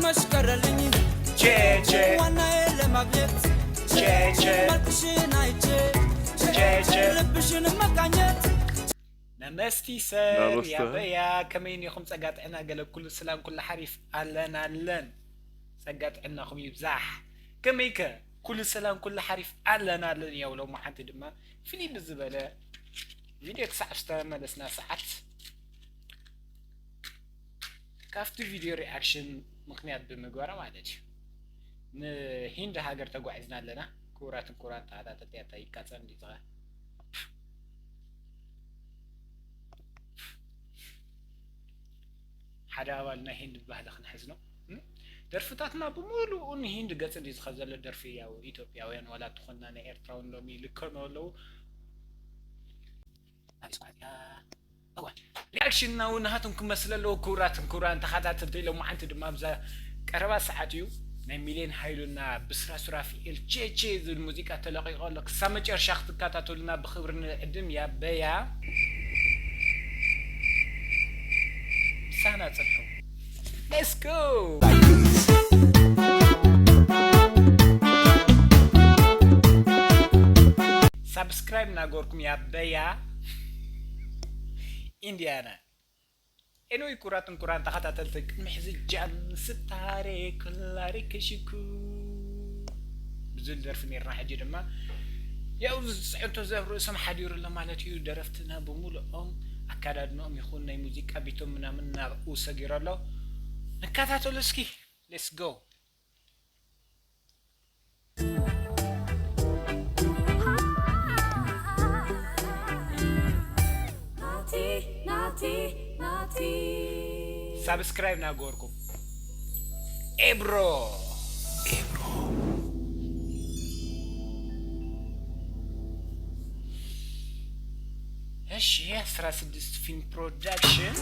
መሽከረልኝ ቼቼ ዋናዬ ለማግኘት ቼቼ መልክሽን አይቼ ቼቼ ልብሽን መቃኘት። ነመስቲ ሰብ ናመስተ። ያበያ፣ ከመይ ኔኹም? ጸጋ ጥዕና ገለ ኩሉ ሰላም ኩሉ ሓሪፍ ኣለን ኣለን። ጸጋ ጥዕናኹም ይብዛሕ። ከመይከ ኩሉ ሰላም ኩሉ ሓሪፍ ኣለን ኣለን። ያው ሎማዓንቲ ድማ ፍልይ ብዝበለ ቪድዮ ክሳዕ ዝተመለስና ሰዓት ካብቲ ቪድዮ ሪኣክሽን ምኽንያት ብምግባር ማለት እዩ። ንሂንድ ሃገር ተጓዒዝና ኣለና። ክቡራትን ክቡራን ተኸታተልቲ ኣታ ይቃጸል እንዲዝኻ ሓደ ኣባል ናይ ሂንድ ባህሊ ክንሕዝ ነው። እም? ደርፍታትና ብምሉኡ ንሂንድ ገጽ እንዲ ዝኸብ ዘሎ ደርፊ ያው ኢትዮጵያውያን ዋላ ትኾንና ናይ ኤርትራውን ሎሚ ይልከኑ ኣለዉ። ናይ ስብሓት እያ። እዋ፣ ሪኣክሽንና እውን ናሃቶም ክመስል ኣለዎ። ክቡራትን ክቡራን ተኸታተልቲ ኢሎም መዓንቲ ድማ ኣብዛ ቀረባ ሰዓት እዩ ናይ ሚልዮን ሃይሉና ብስራ ሱራፊኤል ቼቼ ዝብል ሙዚቃ ተለቂቑ ኣሎ። ክሳብ መጨረሻ ክትከታተሉና ብኽብሪ ንዕድም። ያበያ ምሳና ጽንሑ። Let's go! ሳብስክራይብ እናገበርኩም ያበያ ኢንዲያና። ኤንወይ፣ ክቡራትን ክቡራን ተኸታተልቲ፣ ቅድሚ ሕዚ ጃን ስታሬ ክላሪ ክሽኩ ብዝብል ደርፊ ነይርና። ሕጂ ድማ ያው ዝፅዕንቶ ዘብ ርእሶም ሓዲሩ ኣሎ ማለት እዩ። ደረፍትና ብምሉኦም ኣካዳድንኦም ይኹን ናይ ሙዚቃ ቢቶም ምናምን ናብኡ ሰጊሩ ኣሎ። ንከታተሉ እስኪ። Let's go። ሳብስክራይብ ናገበርኩም ኤብሮ ኤብሮ። እሺ፣ ኣስራ ስድስት ፊልም ፕሮዳክሽን።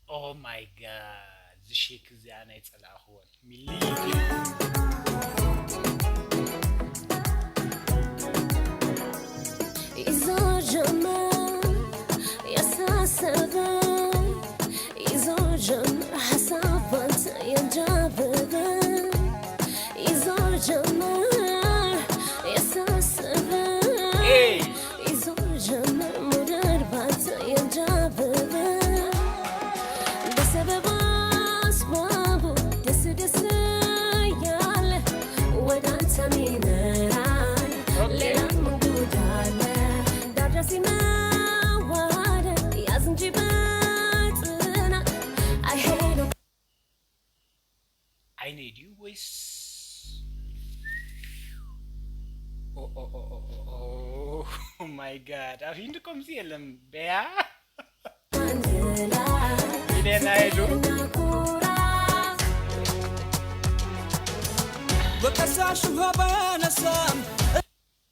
Oh my God፣ እዚ ሼክ እዚኣ ናይ ጸላእኽዎን ሚሊ። ይዞ ጀመር ያሳሰበ፣ ይዞ ጀመር ሐሳባት ያንጃበበ፣ ይዞ ጀመር ያሳሰበ። ኤይ! ይዞ ጀመር መደርባት ያንጃበበ። በሰበብ አስባቡ ደስ ደስ እያለ ወደ አንተ ሚመራል። ኦኬ። ሌላ ምን ጉድ አለ? ዳር ዳር ሲመዋደድ ያዝ እንጂ በጥናት አይሄድም። ዓይነይ ድዩ ወይስ? ኦ፣ ኦ፣ ኦ፣ ኦ፣ ኦ፣ ኦ፣ ማይ ጋድ፣ ኣብ ሂንዲ ከምዚ የለን። በያ። ኢደና ሄዱ። ወቀሳ ሽሃባ ነሳም።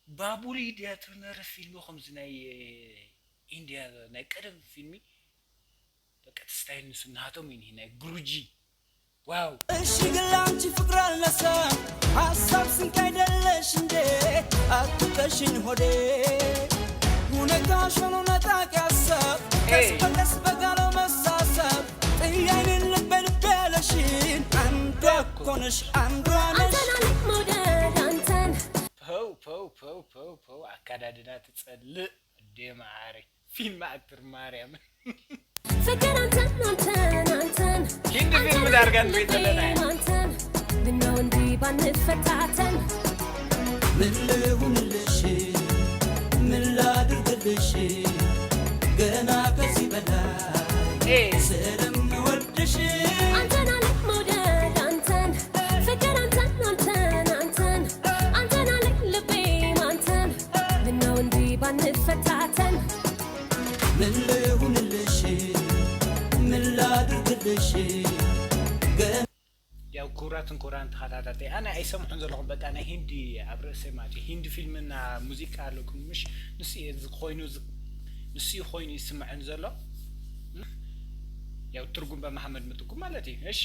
ባቡሊ ድያ ትነረ ፊልሙ ከምዚ ናይ ኢንድያ ናይ ቀደም ፊልሚ በቃ እቲ ስታይል ንሱ ናቶም እዩ፣ ናይ ግሩጂ። ዋው። እሺ ግን ላንቺ ፍቅር አልነሳም፣ ሐሳብ ስንቅ አይደለሽ እንዴ? አትውቀሽኝ ሆዴ፣ ሁኔታሽ ሆኖ ነጣቂ ሐሳብ፣ ቀስ ኤይ። በቀስ በጋለው መሳሳብ፣ ጥያይንን ልቤ ልቤ ያለሽን አንዷ እኮ ነሽ፣ አንዷ ነሽ። አንተን አለኝ መውደድ አንተን። ፐው፣ ፐው፣ ፐው፣ ፐው፣ ፐው፣ አካዳድና ትጸልእ። እንዴ ማዓረይ፣ ፊልም ኣክተር ማርያም። ፍቅር አንተን፣ አንተን፣ አንተን። ሂንዲ ፊልም ዳርጋ እንዴት ተለናይ? አንተን፣ ምነው እንዲህ ባንፈታተን? ምን ልሁንልሽ? ምን ላድርግልሽ? ገና ከዚህ በላይ ኤ። ስለምወድሽ። አንተን አለ መውደድ አንተን፣ ፍቅር አንተን፣ አንተን፣ አንተን። አንተን አለ ልቤም አንተን፣ ምነው እንዲህ ባንፈታተን? ምን ልሁንልሽ? ምን ላድርግልሽ? ገ- ያው ክቡራትን ክቡራን ተኸታታቲ፣ ኣነ ኣይሰምዖን ዘለኹም፣ በቃ ናይ ሂንዲ ኣብ ርእሰይ ማለት እዩ። ሂንዲ ፊልምና ሙዚቃ ኣለኩም፣ ምሽ? ንሱ እዩ እዚ ኮይኑ ዝ-፣ ንሱ እዩ ኮይኑ ይስምዐን ዘሎ። ያው ትርጉም በመሐመድ ምጥቁም ማለት እዩ። እሺ።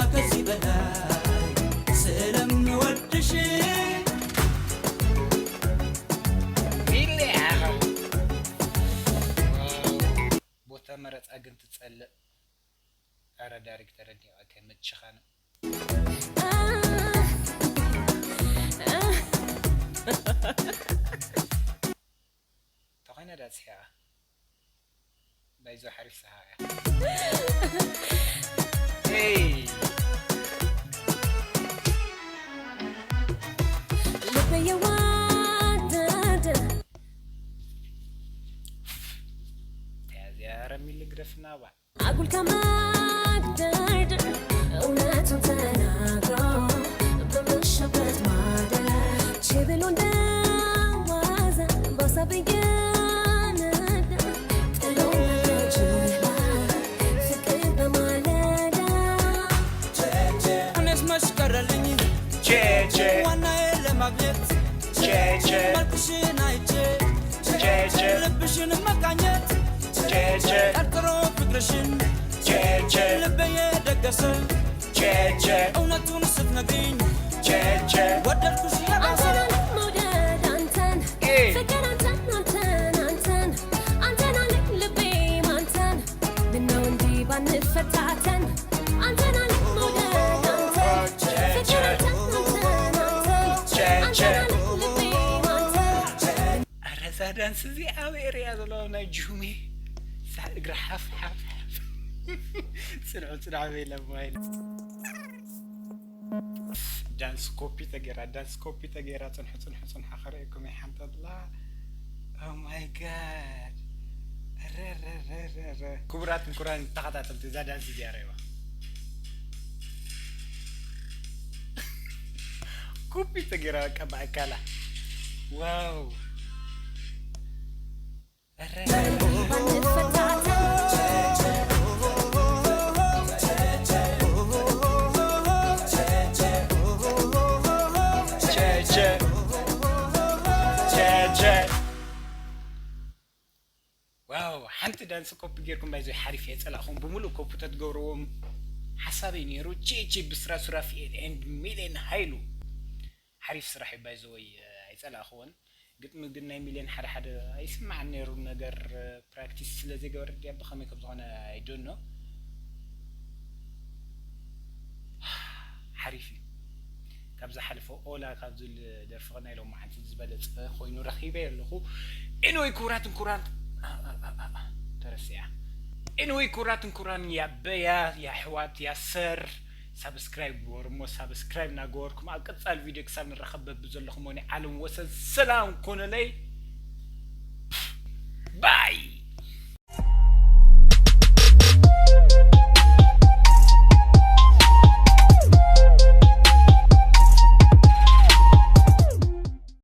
ከዚህ በላይ ስለምወድ ተረዲኦ ተመችኻን ተኾይነ ዳጽያ ባይዞ ሓሪፍ ሰሃያ። ልበየዋ ደደ ተያዝያ ረሚል ግደፍና ባ ኣጉልካ ማደርደር እውነቱን ተናግሮ በመሸበት ማደር ችብሎ እንደዋዛ ባሳብ እየነዳ ጥሎ መለችባ ፍቅር በማለዳ እኔስ መሽቀረልኝ ቼቼ ዋናዬ ለማግኘት ቼቼ መልክሽን አይቼ ቼቼ ልብሽን መቃኘት ቼቼ ጠርጥሮ ፍቅርሽን ቼቼ ልቤ የደገሰ ቼቼ እውነቱን ስትነግሪኝ ቼቼ ወደድኩሽ የባሰ አንተን አለ መውደድ አንተን ፍቅር አንተን አንተን አንተን አንተን አለ ልቤም አንተን ምነው እንዲህ ባንፈታተን አንተን አለ መውደድ አንተን ፍቅር አንተን አንተን አንተን አንተን አለ ልቤም አንተን ኣረ እዛ ዳንስ እዚ ኣበይ ርእያ ዘለዋ ናይ ጁሜ እዛ እግራ ሓፍ ሓፍ ሓፍ ጽንዑ ጽንዑ በይለ ሞባይል ዳንስ ኮፒ ተገይራ ዳንስ ኮፒ ተገይራ ጽንሑ ጽንሑ ጽንሑ ከርእየኩም እየ ሓንቲ ኣላ Oh my god ክቡራትን ክቡራን ተኸታተልቲ እዛ ዳንስ እዚኣ ርእይዋ ኮፒ ተገይራ በቃ ብኣካላ ዋው ዋው ሓንቲ ዳንስ ኮፒ ጌርኩም ባይዞ ሓሪፍ እየ ጸላእኹም ብምሉእ ኮፒ ተትገብርዎም ሓሳበይ ነይሩ ቼቼ ብስራ ሱራፊኤል and ሚሊየን ሃይሉ ሓሪፍ ስራሕ እዩ ባይዘወይ ኣይጸላእኽዎን ግጥሚ ግን ናይ ሚሊዮን ሓደ ሓደ ኣይስማዕን ነይሩ ነገር ፕራክቲስ ስለ ዘይገበረ ድያ ብኸመይ ከም ዝኾነ I don't know ሓሪፍ እዩ ካብ ዝሓለፈ ኦላ ካብ ዝብል ደርፊ ናይ ሎማዓንቲ ዝበለፀ ኮይኑ ረኺበ ኣለኹ anyway ክቡራትን ክቡራን ተረሲዓ anyway ክቡራትን ክቡራን ያበያ ያሕዋት ያሰር ሳብስክራይብ ግበሩ እሞ ሳብስክራይብ እናገበርኩም ኣብ ቀፃሊ ቪድዮ ክሳብ ንራኸብ በብዘለኹሞ ናይ ዓለም ወሰን ሰላም ኮኑለይ ባይ